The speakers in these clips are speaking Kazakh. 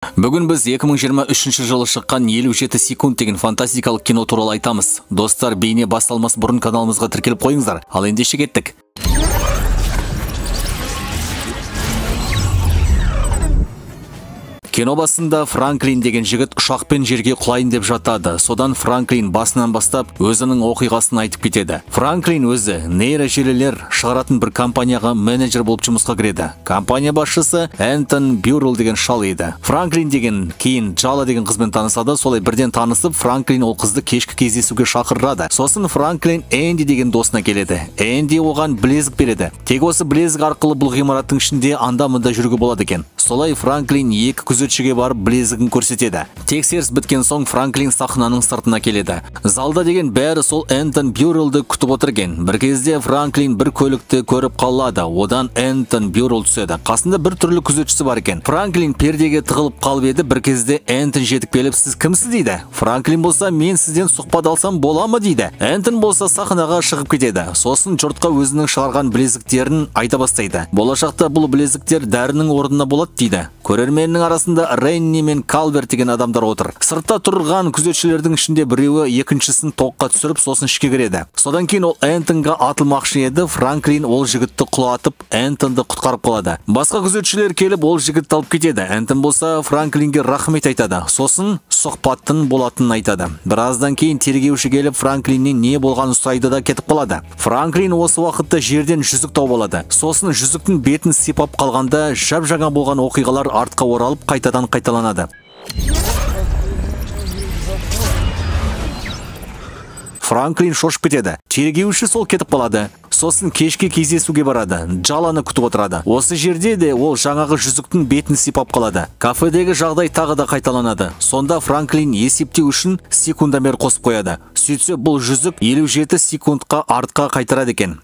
Бүгін біз 2023 жылы шыққан 57 секунд деген фантастикалық кино туралы айтамыз. Достар, бейне басталмас бұрын каналымызға тіркеліп қойыңыздар. Ал ендеше кеттік. Кино басында Франклин деген жігіт ұшақпен жерге құлайын деп жатады. Содан Франклин басынан бастап өзінің оқиғасын айтып кетеді. Франклин өзі нейрожелілер шығаратын бір компанияға менеджер болып жұмысқа кіреді. Компания басшысы Энтон Бюррелл деген шал еді. Франклин деген кейін Джала деген қызбен танысады. Солай бірден танысып, Франклин ол қызды кешкі кездесуге шақырады. Сосын Франклин Энди деген досына келеді. Энди оған білезік береді. Тек осы білезік арқылы бұл ғимараттың ішінде анда-мында жүруге болады екен. Солай Франклин екі күзетшіге барып білезігін көрсетеді. Тексеріс біткен соң Франклин сахнаның сыртына келеді. Залда деген бәрі сол Энтон Бюрреллді күтіп отыр екен. Бір кезде Франклин бір көлікті көріп қалады. Одан Энтон Бюррелл түседі. Қасында бір түрлі күзетшісі бар екен. Франклин пердеге тығылып қалып еді. Бір кезде Энтон жетіп келіп, сіз кімсіз дейді. Франклин болса, мен сізден сұхбат алсам бола ма дейді. Энтон болса сахнаға шығып кетеді. Сосын жұртқа өзінің шығарған білезіктерін айта бастайды. Болашақта бұл білезіктер дәрінің орнына болады дейді. Көрерменнің арасында Ренни мен Калверт деген адамдар отыр. Сыртта тұрған күзетшілердің ішінде біреуі екіншісін тоққа түсіріп, сосын ішке кіреді. Содан кейін ол Энтонға атылмақшы еді. Франклин ол жігітті құлатып, Энтонды құтқарып қалады. Басқа күзетшілер келіп, ол жігітті алып кетеді. Энтон болса Франклинге рахмет айтады. Сосын сұхбаттың болатынын айтады. Біраздан кейін тергеуші келіп, Франклиннен не болғанын сұрайды да кетіп қалады. Франклин осы уақытта жерден жүзік тауып алады. Сосын жүзіктің бетін сипап қалғанда жап-жаңа болған оқиғалар артқа оралып қайтадан қайталанады. Франклин шошып кетеді. Тергеуші сол кетіп қалады. Сосын кешке кездесуге барады. Джаланы күтіп отырады. Осы жерде де ол жаңағы жүзіктің бетін сипап қалады. Кафедегі жағдай тағы да қайталанады. Сонда Франклин есептеу үшін секундомер қосып қояды. Сөйтсе бұл жүзік 57 секундқа артқа қайтарады екен.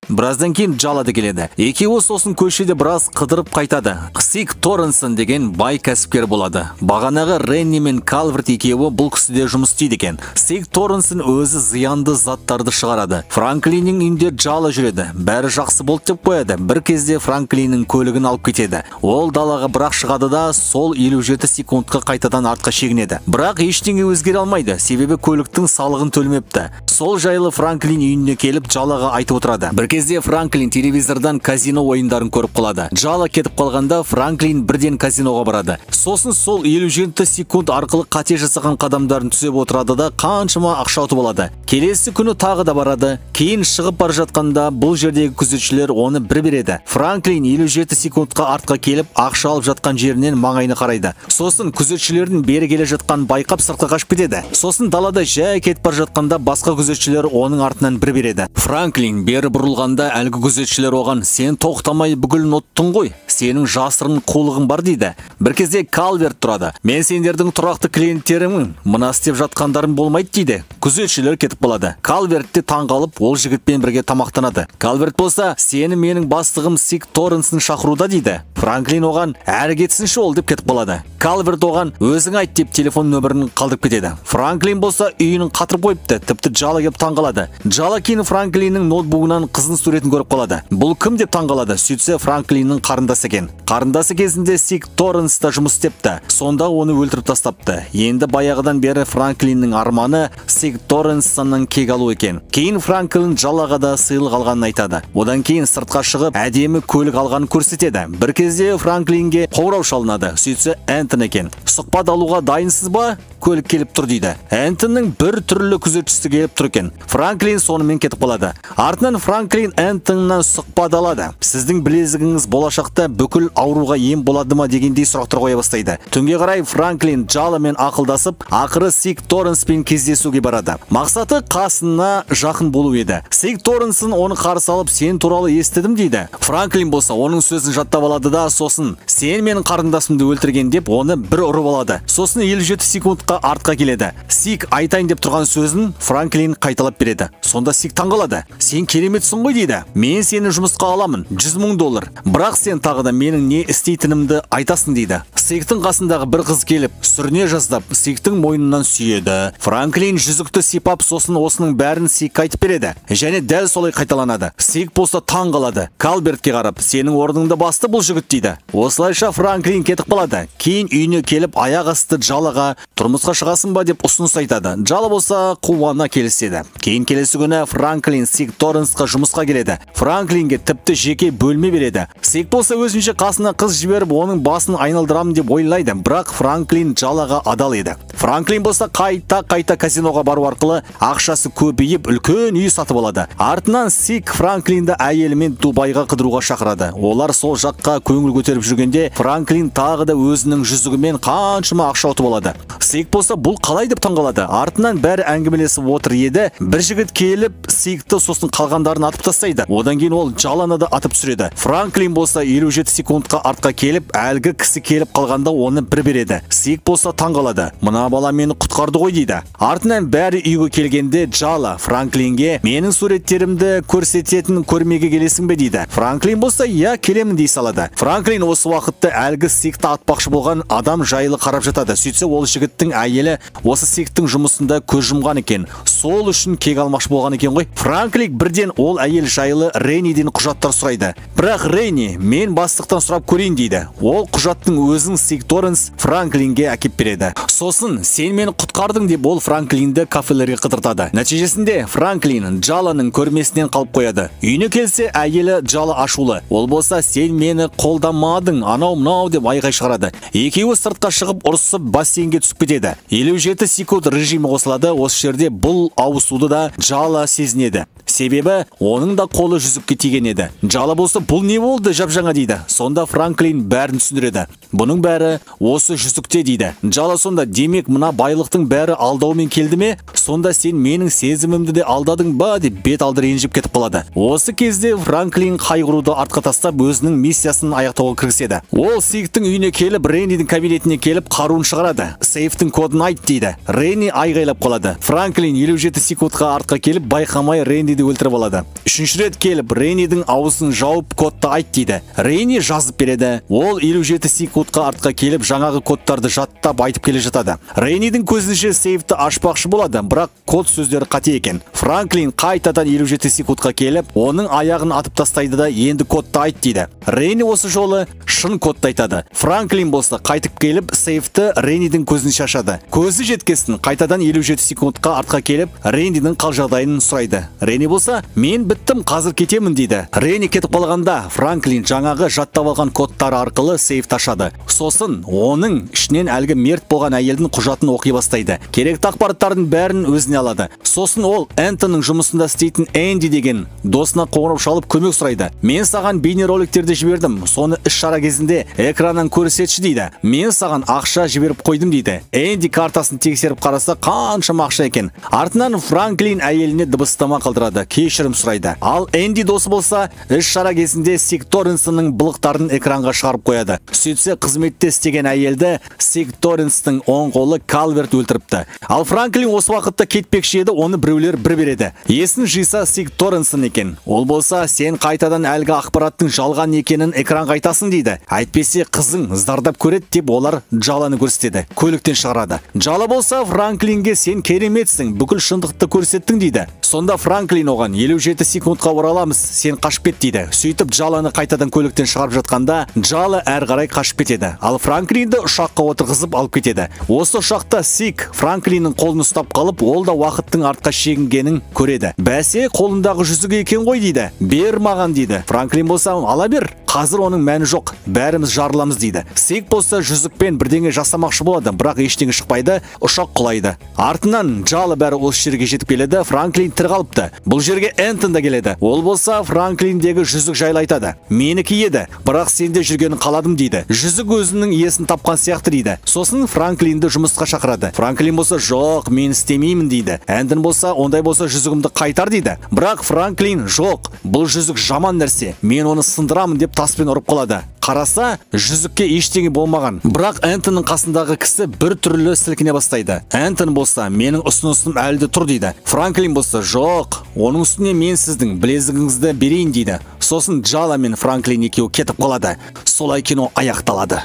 Біраздан кейін Джала да келеді. Екеуі сосын көшеде біраз қыдырып қайтады. Сик Торренсон деген бай кәсіпкер болады. Бағанағы Ренни мен Калверт екеуі бұл кісіде жұмыс істейді екен. Сик Торренсон өзі зиянды заттарды шығарады. Франклиннің үйінде Джала жүреді. Бәрі жақсы болды деп қояды. Бір кезде Франклиннің көлігін алып кетеді. Ол далаға бірақ шығады да сол 57 секундқа қайтадан артқа шегінеді. Бірақ ештеңе өзгере алмайды, себебі көліктің салығын төлемепті. Сол жайлы Франклин үйіне келіп Джалаға айтып отырады. Бір кезде Франклин телевизордан казино ойындарын көріп қалады. Джала кетіп қалғанда Франклин бірден казиноға барады. Сосын сол 57 секунд арқылы қате жасаған қадамдарын түзеп отырады да қаншама ақша ұтып алады. Келесі күні тағы да барады. Кейін шығып бара жатқанда бұл жердегі күзетшілер оны бір береді. Франклин 57 секундқа артқа келіп ақша алып жатқан жерінен маңайына қарайды. Сосын күзетшілердің бері келе жатқанын байқап сыртқа қашып кетеді. Сосын далада жай кетіп бара жатқанда басқа күзетшілер оның артынан бір береді. Франклин бері бұрылғанда әлгі күзетшілер оған, сен тоқтамай бүкілін ұттың ғой, сенің жасырын қулығың бар дейді. Бір кезде Калверт тұрады. Мен сендердің тұрақты клиенттерімін, мына істеп жатқандарың болмайды дейді. Күзетшілер кетіп қалады. Калверт те таңғалып, ол жігітпен бірге тамақтанады. Калверт болса, сені менің бастығым Сик Торренсон шақыруда дейді. Франклин оған, әрі кетсінші ол деп кетіп қалады. Калверт оған, өзің айт деп телефон нөмірін қалдырып кетеді. Франклин болса үйінің қатырып қойыпты, тіпті Джала келіп таңғалады. Джала кейін Франклиннің ноутбугынан қызының суретін көріп қалады. Бұл кім деп таңғалады. Сөйтсе Франклиннің қарындасы екен. Қарындасы кезінде Сик Торренста жұмыс істепті. Сонда оны өлтіріп тастапты. Енді баяғыдан бері Франклиннің арманы Сик Торренсоннан кек алу екен. Кейін Франклин Джалаға да сыйлық алғанын айтады. Одан кейін сыртқа шығып әдемі көлік алғанын көрсетеді. Бір кезде Франклинге қоңырау шалынады. Сөйтсе Энтон екен. Сұхбат алуға дайынсыз ба? Көлік келіп тұр дейді. Энтонның бір түрлі күзетшісі келіп тұр екен. Франклин сонымен кетіп қалады. Артынан Франклин Энтоннан сұхбат алады. Сіздің білезігіңіз болашақта бүкіл ауруға ем болады ма дегендей сұрақтар қоя бастайды. Түнге қарай Франклин Джаламен ақылдасып, ақыры Сик Торренспен кездесуге барады. Мақсаты қасына жақын болу еді. Сик Торренсон оны қарсы алып, сен туралы естідім дейді. Франклин болса оның сөзін жаттап алады да, сосын сен менің қарындасымды өлтірген деп оны бір ұрып алады. Сосын 57 секундқа артқа келеді. Сик айтайын деп тұрған сөзін Франклин қайталап береді. Сонда Сик таңғалады. Сен кереметсің ғой дейді. Мен сені жұмысқа аламын, 100 000 доллар. Бірақ сен тағы да менің не істейтінімді айтасың дейді. Сиктің қасындағы бір қыз келіп, сүріне жаздап, Сиктің мойнынан сүйеді. Франклин жүзікті сипап, сосын осының бәрін Сикке айтып береді. Және дәл солай қайталанады. Сик болса таң қалады. Калбертке қарап, сенің орныңды басты бұл жігіт дейді. Осылайша Франклин кетіп қалады. Кейін үйіне келіп, аяқ асты Джалаға тұрмысқа шығасың ба деп ұсыныс айтады. Джала болса қуана келіседі. Кейін келесі күні Франклин Сик Торренсқа жұмысқа келеді. Франклинге тіпті жеке бөлме береді. Сик болса өзінше қасына қыз жіберіп, оның басын айналдырамын деп ойлайды. Бірақ Франклин Джалаға адал еді. Франклин болса қайта-қайта казиноға бару арқылы ақшасы көбейіп, үлкен үй сатып алады. Артынан Сик Франклинді әйелімен Дубайға қыдыруға шақырады. Олар сол жаққа көңіл көтеріп жүргенде Франклин тағы да өзінің жүзігімен қаншама ақша ұтып алады. Сик болса бұл қалай деп таңғалады. Артынан бәрі әңгімелесіп отыр еді. Бір жігіт келіп Сикті сосын қалғандарын атып тастайды. Одан кейін ол Джаланы да атып түсіреді. Франклин болса 57 секундқа артқа келіп, әлгі кісі келіп қалғанда оны бір береді. Сик болса таңғалады. Мына бала мені құтқарды ғой дейді. Артынан бәрі үйге келгенде Джала Франклинге менің суреттерімді көрсететін көрмеге келесің бе дейді. Франклин болса иә келемін дей салады. Франклин осы уақытта әлгі Сикті атпақшы болған адам жайлы қарап жатады. Сөйтсе ол жігіттің әйелі осы Сиктің жұмысында көз жұмған екен. Сол үшін кек алмақшы болған екен ғой. Франклин бірден ол әйел жайлы Ренниден құжаттар сұрайды. Бірақ Ренни мен бастықтан сұрап көрейін дейді. Ол құжаттың өзін Сик Торренс Франклинге әкеп береді. Сосын сен мені құтқардың деп ол Франклинді кафелерге қыдыртады. Нәтижесінде Франклин Джаланың көрмесінен қалып қояды. Үйіне келсе әйелі Джала ашулы. Ол болса сен мені қолдамадың, анау мынау деп айқай шығарады. Екеуі сыртқа шығып ұрысып бассейнге түсіп кетеді. 57 секунд режимі қосылады. Осы жерде бұл ауысуды да Джала сезінеді. Себебі оның да қолы жүзікке тиген еді. Джала болса бұл не болды жап-жаңа дейді. Сонда Франклин бәрін түсіндіреді. Бұның бәрі осы жүзікте дейді. Джала сонда демек мына байлықтың бәрі алдаумен келді ме? Сонда сен менің сезімімді де алдадың ба деп бет алды ренжіп кетіп қалады. Осы кезде Франклин қайғыруды артқа тастап өзінің миссиясын аяқтауға кіріседі. Ол Сиктің үйіне келіп, Реннидің кабинетіне келіп қаруын шығарады. Сейфтің кодын айт дейді. Ренни айғайлап қалады. Франклин 57 секундқа артқа келіп байқамай Ренниді өлтіріп алады. Үшінші рет келіп Реннидің аузын жауып кодты айт дейді. Ренни жазып береді. Ол 57 секундқа артқа келіп жаңағы кодтарды жаттап айтып келе жатады. Реннидің көзінше сейфті ашпақшы болады, бірақ код сөздері қате екен. Франклин қайтадан 57 секундқа келіп, оның аяғын атып тастайды да енді кодты айт дейді. Ренни осы жолы шын кодты айтады. Франклин болса қайтып келіп сейфті Реннидің көзінше ашады. Көзі жеткесін қайтадан 57 секундқа артқа келіп, Реннидің қал жағдайын сұрайды. Ренни болса, мен біттім, қазір кетемін дейді. Ренни кетіп қалғанда Франклин жаңағы жаттап алған кодтары арқылы сейфті ашады. Сосын оның ішінен әлгі мерт болған әйелдің құжатын оқи бастайды. Керекті ақпараттардың бәрін өзіне алады. Сосын ол Энтонның жұмысында істейтін Энди деген досына қоңырау шалып көмек сұрайды. Мен саған бейнероликтерді жібердім, соны іс-шара кезінде экраннан көрсетші дейді. Мен саған ақша жіберіп қойдым дейді. Энди картасын тексеріп қараса қаншама ақша екен. Артынан Франклин әйеліне дыбыстама қалдырады, кешірім сұрайды. Ал Энди досы болса, іс-шара кезінде Сик Торренсонның былықтарын экранға шығарып қояды. Сөйтсе қызметте істеген әйелді Сик Торренстің оң қолы Калверт өлтіріпті. Ал Франклин осы уақытта кетпекші еді, оны біреулер бір береді. Есін жиса Сик Торренсон екен. Ол болса, сен қайтадан әлгі ақпараттың жалған екенін экранға айтасың дейді. Әйтпесе қызың зардап көреді деп олар Джаланы көрсетеді. Көліктен шығарады. Джала болса Франклинге сен кереметсің, бүкіл шындықты көрсеттің дейді. Сонда Франклин оған 57 секундқа ораламыз, сен қашып кет дейді. Сөйтіп Джаланы қайтадан көліктен шығарып жатқанда Джала әрі қарай қашып кетеді. Ал Франклинді ұшаққа отырғызып алып кетеді. Осы ұшақта Сик Франклиннің қолын ұстап қалып, ол да уақыттың артқа шегінгенін көреді. Бәсе, қолындағы жүзігі екен ғой дейді. Бер маған дейді. Франклин болса, ала бер. Қазір оның мәні жоқ, бәріміз жарыламыз дейді. Сик болса жүзікпен бірдеңе жасамақшы болады, бірақ ештеңе шықпайды, ұшақ құлайды. Артынан Джала бәрі осы жерге жетіп келеді, Франклин тірі қалыпты. Бұл жерге Энтон да келеді. Ол болса Франклиндегі жүзік жайлы айтады. Менікі еді, бірақ сенде жүргенін қаладым дейді. Жүзік өзінің иесін тапқан сияқты дейді. Сосын Франклинді жұмысқа шақырады. Франклин болса жоқ, мен істемеймін дейді. Энтон болса ондай болса жүзігімді қайтар дейді. Бірақ Франклин жоқ, бұл жүзік жаман нәрсе, мен оны сындырамын деп таспен ұрып қалады. Қараса, жүзікке ештеңе болмаған. Бірақ Энтонның қасындағы кісі бір түрлі сілкіне бастайды. Энтон болса, менің ұсынысым әлі де тұр дейді. Франклин болса, жоқ, оның үстіне мен сіздің білезігіңізді берейін дейді. Сосын Джала мен Франклин екеуі кетіп қалады. Солай кино аяқталады.